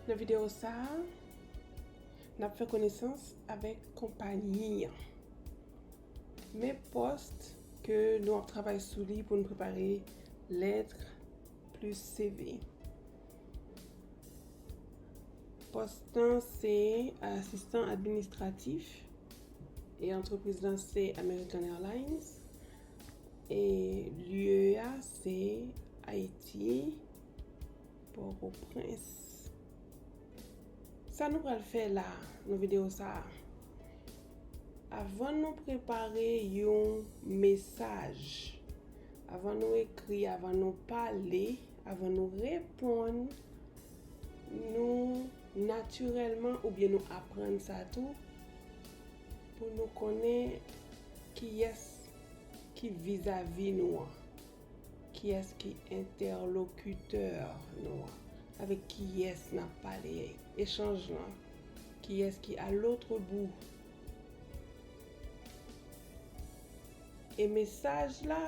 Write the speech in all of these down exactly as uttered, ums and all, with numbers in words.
Nan videyo sa a, n ap fè konesans avèk konpayi an. Men pòs ke nou ap travay sou li pou n prepare lèt plis C V. Pòs lan se asistan administratif e antrepriz lan se American Airlines e lye a se Ayiti, Pòtoprens. Sa nou pral fè la nan videyo sa a, avan nou prepare yon mesaj, avan nou ekri, avan nou pale, avan nou reponn, nou natirèlman oubyen nou aprann sa tou pou nou konnen kiyès ki vizavi nou an, kiyès ki entèlokitè nou an, avèk kiyès n ap pale, echanj lan, kiyès ki a lòt bou. E mesaj la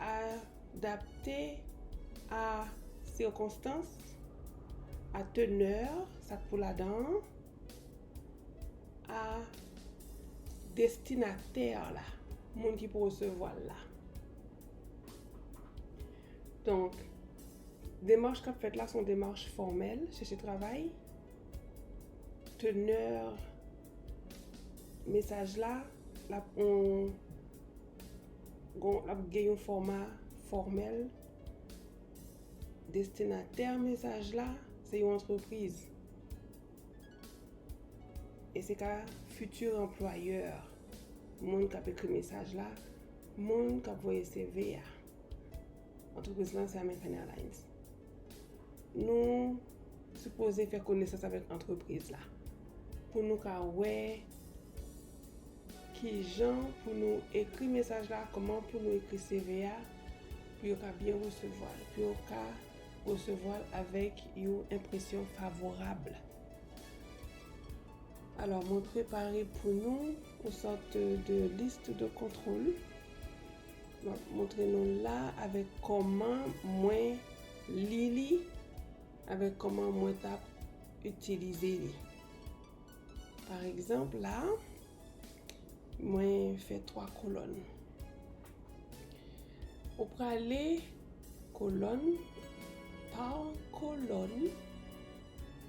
adapte a sikonstans, a tenè, sa k pou ladan an, a destinatè la, moun ki pou resevwa l la. Donk, demach k ap fèt la se yon demach fòmèl, chèche travay. Tenè mesaj la, l ap, on, gon, l ap gen yon fòma fòmèl. Destinatè mesaj la, se yon antrepriz. E se ka fiti anplwayè, moun k ap ekri mesaj la, moun k ap voye C V a. Antrepriz lan se American Airlines. Nou sipoze fè konesans avèk antrepriz la pou nou ka wè kijan pou nou ekri mesaj la, kòman pou nou ekri C V a, pou yo ka byen resevwa l, pou yo ka resevwa l avèk yon enpresyon favorab. Alò, mwen prepare pou nou yon sòt de liste de contrôle. M ap montre nou la avèk kòman mwen li li, avèk kòman mwen t ap itilize li. Pa egzanp, la, mwen fè twa kolòn. Ou prale kolòn pa kolòn,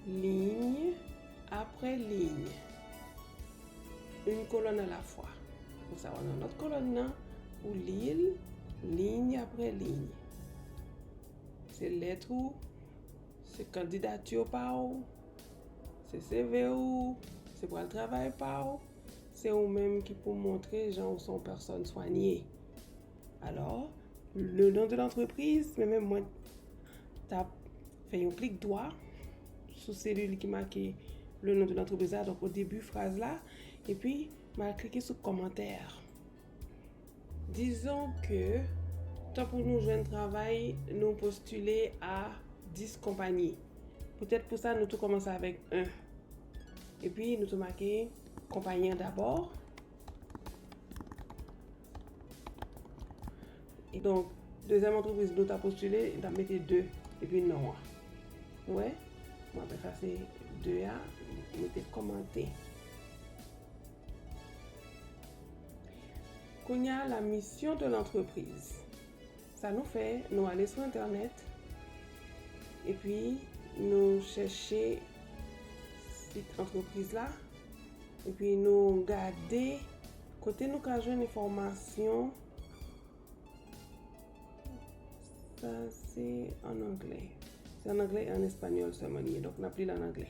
liy apre liy, yon kolòn alafwa. Ou sa wè nan lòt kolòn nan, ou li l liy apre liy. Se lèt ou, se kandidati pa w, se C V ou, se pral travay pa w, se ou menm ki pou montre jan ou se yon pèsòn swanye. Alò, le nom de l'entreprise, men menm mwen t ap fè yon klik dwa sou selil ki make le nom de l'entreprise la, donk o debi fraz la, epi m al klike sou kòmantè. Dizon ke, tan pou nou jwenn travay, nou postile a dis konpayi. Poutèt pou sa, nou tou kòmanse avèk en. Epi, nou tou make konpayi an dabò. E donk, dezyèm antrepriz nou ta postile, nou ta mete de, epi non an. Ou wè? Mwen ap efase de a, mete kòmantè. Kounye a, la mission de l'entreprise. Sa nou fè, nou ale sou entènèt, epi nou chèche sit antrepriz la, epi nou gade kote nou ka jwenn enfòmasyon. Sa se an anglè. Se an anglè e an espanyòl sèlman li ye, donk n ap li l an anglè.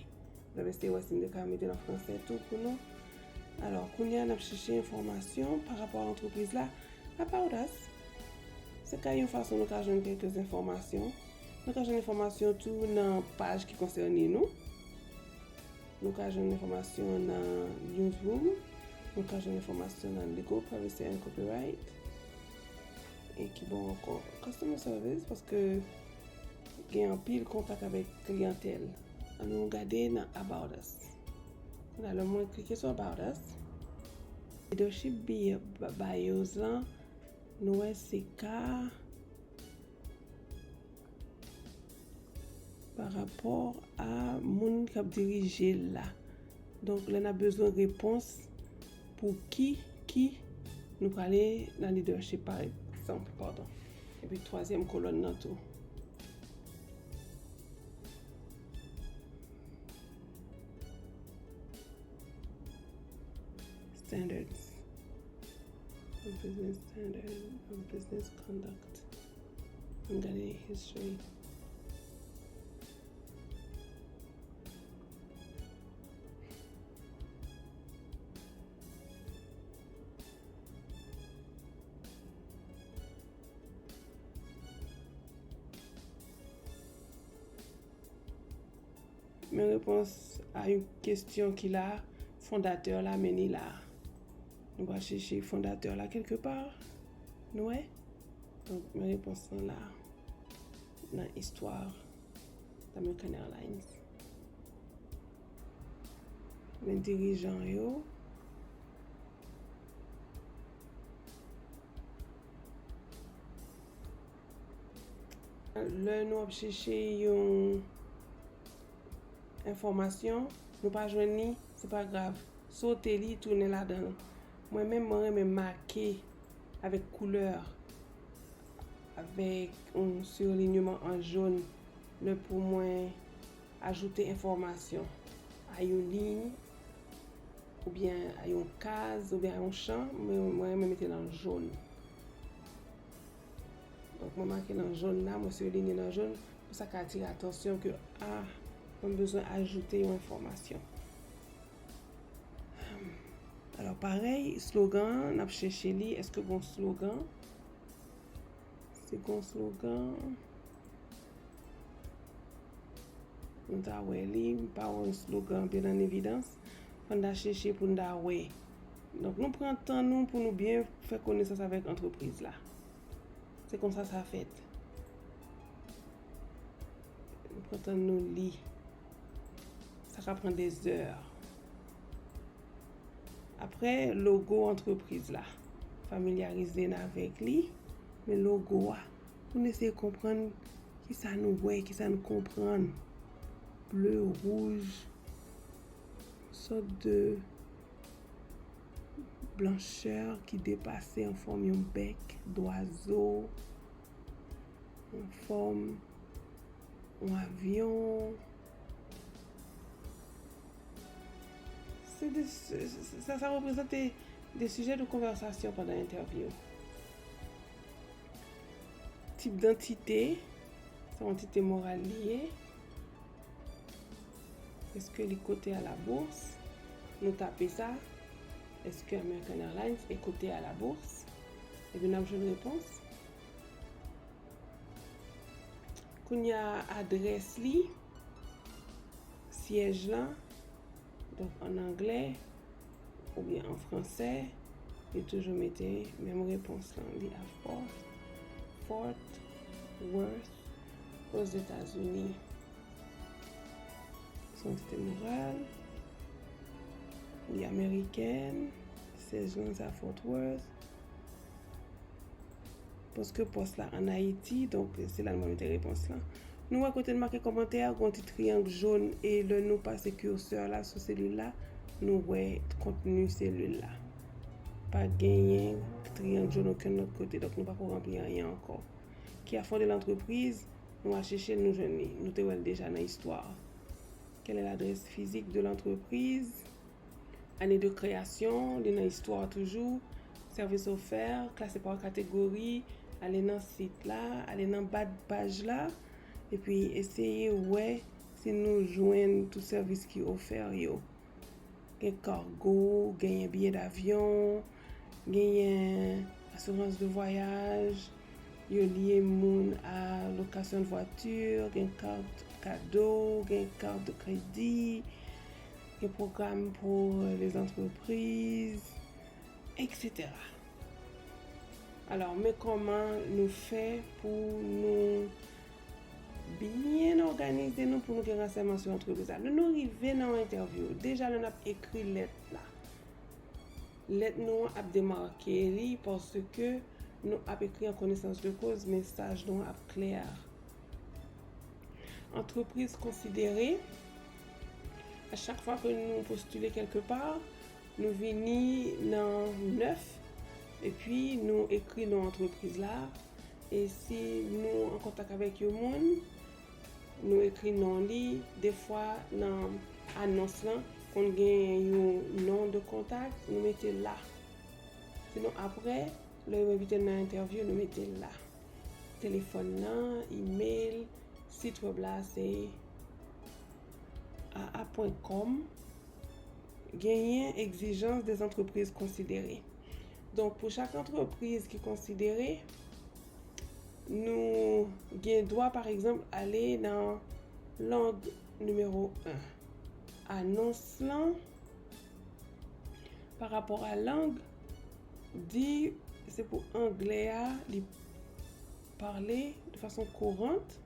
N ap eseye wè si n te ka mete l an fransè tou pou nou. Alò, kounye a, n ap chèche enfòmasyon pa rapò a antrepriz la. About Us, se ka yon fason nou ka jwenn kèlke enfòmasyon. Nou ka jwenn enfòmasyon tou nan paj ki konsène nou. Nou ka jwenn enfòmasyon nan Newsroom. Nou ka jwenn enfòmasyon nan Legal Privacy and Copyright. E ki bò ankò? Customer Service, paske gen anpil kontak avèk kliyantèl. Ann nou gade nan About Us. Kounye a, lè mwen klike sou About Us, leadership bi-, ba-, bios lan, nou wè se ka, pa rapò a moun k ap dirije l la. Donk, lè n ap bezwen repons pou ki, ki, nou prale nan leadership, pa egzanp, padon. Epi twazyèm kolòn nan tou. Standards. Business standard, business conduct. Ann gade history. Men repons a yon kesyon ki la, fondatè la, men li la. Nou va chèche fondatè la kèlkepa. Nou wè? Donk, men repons lan la, nan istwa American Airlines. Men dirijan yo. Lè nou ap chèche yon enfòmasyon, nou pa jwenn li, se pa grav. Sote li, tounen ladan l. Mwen menm, mwen renmen make avèk koulè, avèk yon sirlinyman an jòn, lè pou mwen ajoute enfòmasyon a yon liy, oubyen a yon kaz, oubyen a yon chan, mwen, mwen renmen mete l an jòn. Donk, mwen make l an jòn la, mwen sirlinye l an jòn, pou sa ka atire atansyon ke, a, mwen bezwen ajoute yon enfòmasyon. Alò, parèy, slogan an, n ap chèche li. Èske gon slogan? Si gon slogan, nou ta wè li, m pa wè yon slogan byen an evidans. Fò n ta chèche pou n ta wè. Donk, nou pran tan nou pou nou byen fè konesans avèk antrepriz la. Se konsa sa fèt. Nou pran tan nou li. Sa ka pran dè zè. Apre, logo antrepriz la. Familyarize n avèk li. Men logo a, pou n eseye konprann kisa nou wè, kisa n konprann. Ble, wouj, sòt de blanchè ki depase an fòm yon bèk dwazo, an fòm yon avyon. Se de, se, se, sa, sa reprezante de sijè de konvèsasyon pandan entèvyou. Tip dantite, se yon antite moral li ye. Èske li kote a la bourse? Nou tape sa. Èske American Airlines e kote a la bourse? Epi n ap jwenn repons. Kounye a, adrès li, syèj lan, donk an anglè, oubyen an fransè, yo toujou mete menm repons lan. Li a Fort, Fort Worth, Ozetazini. Se yon antite moral. Li amerikèn. Syèj lan se a Fort Worth. Paske pòs la ann Ayiti, donk se la nou mete repons lan. Nou wè kote n make kòmantè a, gon ti triyang jòn, e lè nou pase kirsè la sou selil la, nou wè kontni selil la. Pa genyen triyang jòn okenn lòt kote, donk nou pako ranpli anyen ankò. Qui a fondé l'entreprise? Nou al chèche l, nou jwenn li. Nou te wè l deja nan istwa. Quelle est l'adresse physique de l'entreprise? Ane de kreyasyon, li nan istwa toujou. Service offert, klase pa kategori, ale nan sit la, ale nan ba paj la, epi eseye wè si nou jwenn tout sèvis ki ofè yo. Gen cargo, genyen biyè davyon, genyen asirans de vwayaj, yo lye moun a lokasyon de vwati, gen kat kado, gen kat de kredi, gen pwogram pou les entreprises, et cetera. Alò, men kòman nou fè pou nou byen òganize nou pou nou gen ransèyman sou antrepriz la. Lè nou rive nan yon entèvyou, deja lè n ap ekri lèt la, lèt nou an ap demake li paske nou ap ekri an konesans de koz, mesaj nou an ap klè. antrepriz konsidere. A chak fwa ke nou postile kèlke pa, nou vini nan nèf, epi nou ekri non antrepriz la. E si nou an kontak avèk yon moun, nou ekri non li. Defwa nan anons lan, konn gen yon non de kontak, nou mete la. Sinon apre, lè yo envite n nan entèvyou, nou mete la. Telefòn nan, email, sit wèb la se aa pwen kòm. Genyen egzijans des entreprises considérées. Donk, pou chak antrepriz ki konsidere, nou gen dwa, pa egzanp, ale nan lang nimewo en. Anons lan, pa rapò a lang, di se pou anglè a, li pale de fason kourant.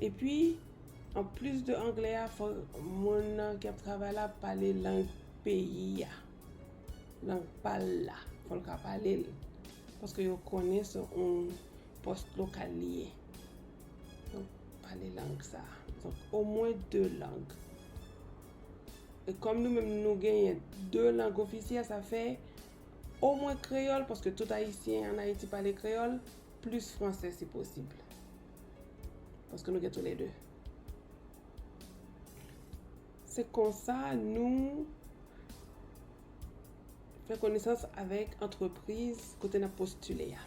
Epi, anplis de anglè a, fò moun nan ki ap travay la pale lang peyi a, lang pa l la. Fò l ka pale l. Paske yo konnen se yon pòs lokal li ye. Donk, pale lang sa. Donk, omwen de lang. E kòm nou menm nou genyen de lang ofisyèl, sa fè omwen kreyòl, paske tout Ayisyen ann Ayiti pale kreyòl, plis franse si posib. Paske nou gen toulede. Se konsa nou fè konesans avèk antrepriz kote n ap postile a.